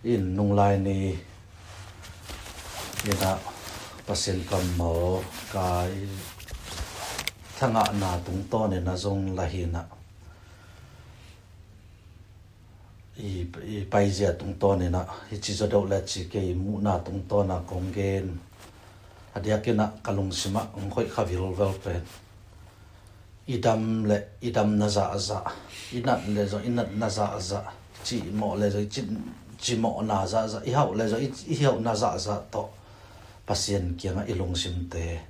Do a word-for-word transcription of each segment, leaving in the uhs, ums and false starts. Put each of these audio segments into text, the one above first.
In nunglai ni inah Pasian kammal ka i thangahna tungtawn inah zong la hinah i, i paizia tungtawn inah i ci zaw deuh le ci kei muhna tungtawn a kong gen a diak inah ka lungsimah hong khoih kha vilvel pen i dam le i damna zahzah, i nat le zong i natna zahzah, cihmawh le zong i cih, cihmawhna zahzah, i hauh le zong i, i hauhna zahzah tawh Pasian kiangah i lungsimte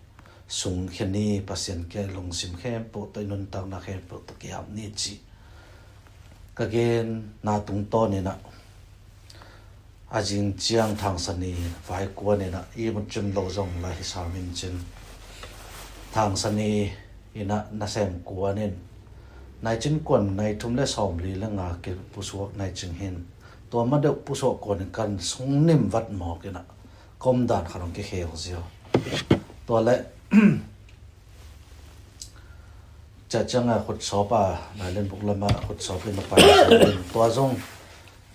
sungkhia ni. Pasian kiangah i lungsim khempeuh tawh, i nuntakna khempeuh tawh kihap ni cih ka genna tungtawn inah a zing ciang Thangsa ni vai kuan inah i mut cim lo zong la hi sam in cin. Thangsa ni inah nasem kuan in nai cin kuan nai thum le sawmli le nga kipusuak nai cing hin tua ma deuh pusuak kuan in kan sung nim vat mawk inah ka omdan khat hong kikhel ziau. Tua le ciah ciang a khutsawp a, Nailen buk lam a khutsawp in a pai in tua zong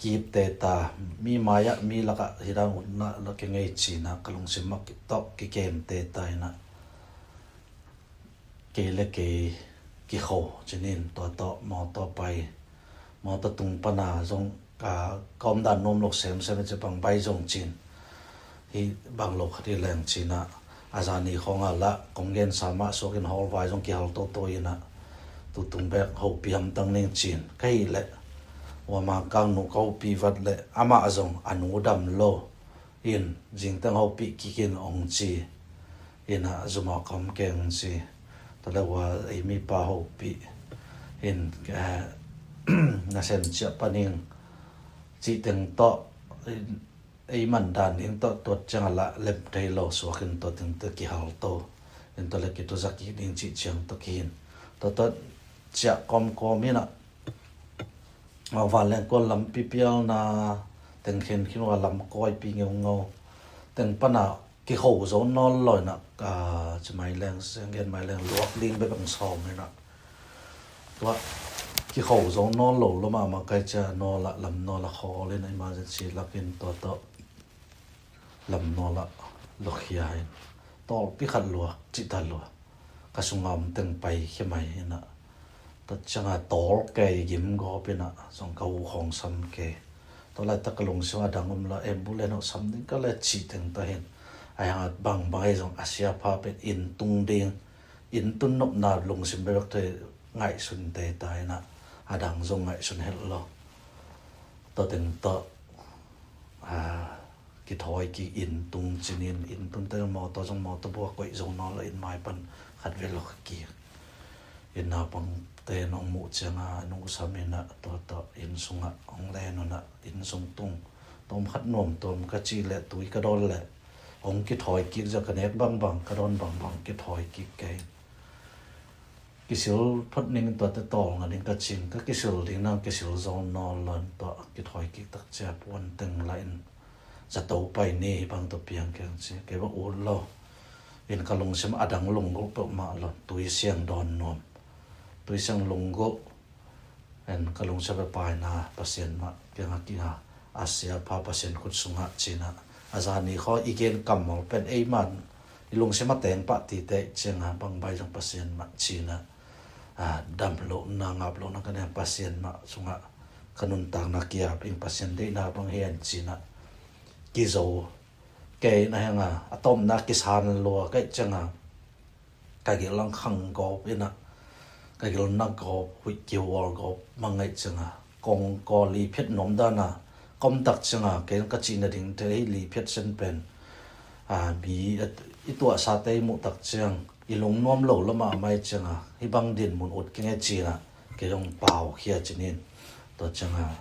kipte ta, mi mai-ah mi lakah hidang utna la kingei cina ka lungsim mah tawh kikemte ta inah kei le kei kikho cinin tua tawh mawtaw pai, mawtaw tung pana zong ka, ka omdan nuam lo semsem a ci bang bai zong cin hi bang lo khat hi leng cinah a zani khawngah lah kong gensa mah suakin hawlvai zong kihal toto inah tutung bek hopih hamtang ning cin ka hih leh ua Mangkang nu ka hopih vat leh amah zong a nu dam lo in zingteng hopih kikin ong ci inah zumawh ka om keng ci. Tale ua ei mipa hopih in, eh, nasem ciah paning cih teng tawh ei man dan ding tawh tuat ciang a lah lem thei lo suak in tua teng tawh kihal to in tua le kituzak kik ding cih ciang tawh kihin tua tawh ciah kawmkawm inah a vanleng kuan lampi pialna teng khenkhin ua lam kawipi ngeungau teng pana kikho zo nawl lo inah, a, ci mai leng, siang gen mai leng luak ding bek ang sawm inah tua kikho zo nawl lo lo mahmah kai cia nawl ah lam nawl ah khawl inah emergency lakin tua tawh lam nawl ah luakhia in tawlpi khat luak cih ta lua ka sunga om teng pai khia mai inah tua cianga tawl kei gim gawp inah zong ka hu khawng sam kei. Tua laitak ka lungsim a dang om la ambulance hawh sam ding ka le cih teng ta hin a hiang a bangbang ei zong a sia pha pen inn tung ding, inn tun nopna lungsim bebek thei ngaihsun te ta inah a dang zong ngaihsun helh lo. Tua teng tawh, a, kithawi kik inn tung cinin inn tun te mawtaw zong mawtaw bua koih zo nawl lo inn mai pan khat ve lo kik. Inn naupangte nong muh cianga nungsam inah tua tawh inn sungah hong len unah inn sung tung tawm khat nuam tuam ka cih leh tui ka dawn leh hong kithawi kik zia ka nek bangbang ka dawn bangbang kithawi kik kei. Kisil phot ning tuate tawl nga ding ka cing ka kisil ding nang kisil zo nawl lo in tua kithawi kik tak cia puan teng la in zato pai ni hi bang tua piang keng ci kei bang ut lo. In ka lungsim a dang lunggulh peuhmah lo tui siang dawn nuam tui siang lunggulh. En ka lungsia bek paina Pasian mah kiangah kinga a sia pha Pasian khut sungah cinah a zani khaw i gen kammal pen ei man i lungsim a teng pah tite ciangah bang bai zong Pasian mah cinah a dam lohna ngap lohna ka neng Pasian mah sungah ka nuntakna kiap in Pasian deihna bang hian cinah kizo kei na henga a tomna kisan lua kei ciangah ka gil lang khang gawp inah ka gil na gawp huih kihual gawp mangaih cianga kong kaw li phiat nuam dana ka om tak cianga kei ka cihna ding te hi li phiat sen pen, a, mi i tuahsa te i muh tak ciang i lung nuam lo lamah a mai cianga hi bang din mun ut kenge cina kei zong pau khia cinin tua cianga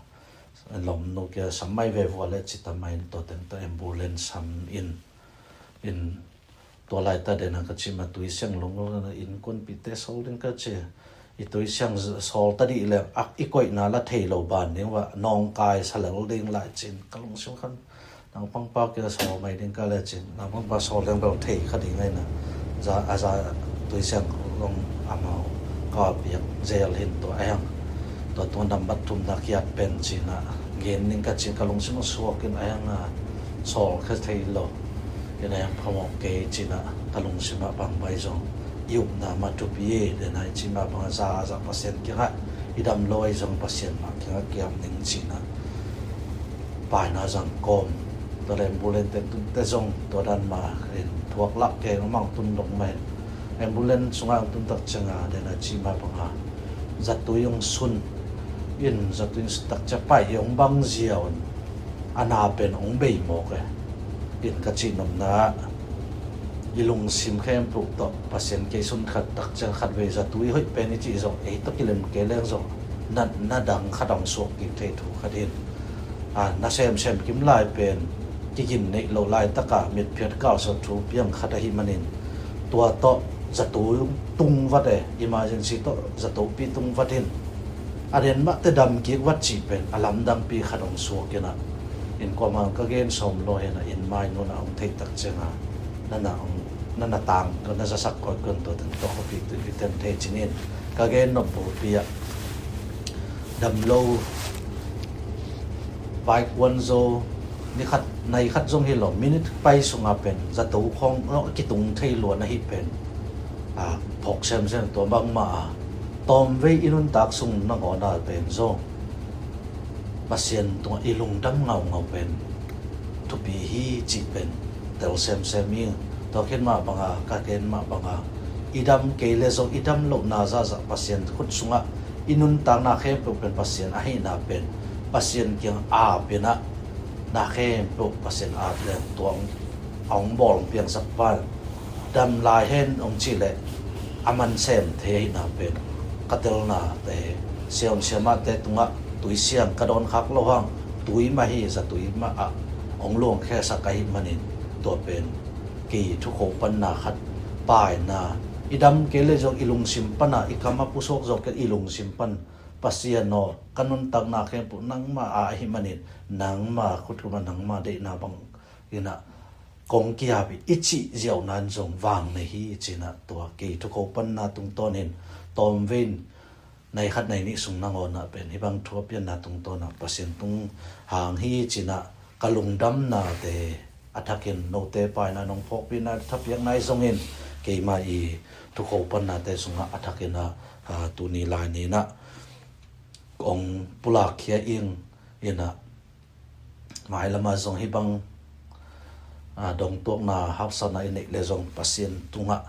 lawmnu kia sam mai ve vua le cita mai in tua teng ta ambulance sam in in Tua laita dena ka cih ma tui siang lungul na innkuanpihte sawl ding ka ci. I tui siang sawl ta dih leng ak i koihna la thei lo ban ding va nawngkai salel ding lai cin ka lungsim khan. Naupangpa kila sawl mai ding ka le cin naupangpa sawl ding bel thei kha ding aina. Za a za tui siang long amau ka piak zel hin tua a hiang. Tua tua nambat thumna kiat pen cina Gen ning ka cih ka lungsim a suak in a hiang a sawl kha thei lo. In a hiang phamawh kei cih na ka lungsim a bang bai zong i upna mah thupi e, den a i cih mah bang a za a za Pasian kiangah i dam lo a i zong Pasian mah kiangah kiam ning cih na paina zang kawm. Tua le ambulance te tunte zong tua dan mah in thuak lak keng a mang tun dong mah in ambulance sungah ang tun tak ciang a den a cih mah bang a zatui ong sun in zatui ong sun tak ciang pai hi ong bang ziau in a na pen ong bei mawk e. In ka cih nopna i lungsim khempeuh tawh Pasian kei sun khat tak ciang khat vei zatui hoih pen i cih zong ei tawh kilem kei leng zong natna dang khat ong suak kik thei thu khat hin. A, na semsem kim lai pen kigin neih lo laitaka mitphiat kalsuan thu piang khat ahih manin tua tawh zato tung vat e, emergency tawh zatopi tung vat in a den mah te dam kik vat cih pen a lamdangpi khat ong suak in a, in kuamah ka gen sawm lo hi na in mai nunah ong theih tak ciang a nana ong nana tang ka na zasak kawikawi tua teng tawh khuapi tui pi ten thei cing in ka gen nop bulpi ah dam lo vai kuan zo ni khat nai khat zong hi lo minute pai sungah pen zato khawng a kitung thei luan ahih pen a phawk semsem tua bangmah a tawmvei i nuntak sung nangawn a pen zong Pasian tungah i lungdam ngaungau pen thupi hi cih pen tel semsem ing. Tua khin mah banga ka gen mah banga i dam kei le zong i dam lohna zahzah Pasian khut sungah i nuntakna khempeuh pen Pasian ahihna pen Pasian kiang ap in ah na khempeuh Pasian ap leng tua a hong bawl hong piangsak pa dam lai hen hong cih leh a man sem thei ahihna pen ka telna te siam siamahte tungah tui siang ka dawn khak lo hang tui mah hi zatui mah ah hong luangkhiasak ahih manin tua pen kei thukho panna khat paina i dam kei le zong i lungsim pana i kam a pusuak zawk kei i lungsim pan Pasian aw ka nuntakna khempeuh nangma a ahih manin nangma khut kumah nangma deihna bang inah kong kiap i cih ziauhna in zong vang nei hi cinah tua kei thukho panna tungtawnin tawmvei in nai khat nai nih sung nangawnah pen hibang thu a pianna tungtawnah Pasian tung hang hi cinah ka lungdamnate a thakin note paina nong phawkpihna thapiakna i zongin keima i thukho pannate sungah a thakinah tuni lai ninah kong pulakkhia ing inah mailama zong hibang dongtuakna haksatna i neih le zong Pasian tungah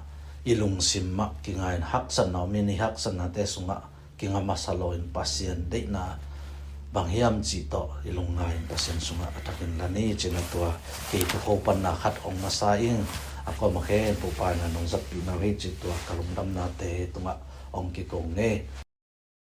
i lungsim mah kingain haksatna om in i haksatnate sungah kinga masa lo in Pasian deihna bang hiam cih tawh i lungngai in Pasian sungah a thakin la ni cinah tua kei thukho panna khat ong masa ing a kawm a khempeuh paina nong zatpihna uh hi cih tua ka lungdamnate tungah ong kikong e.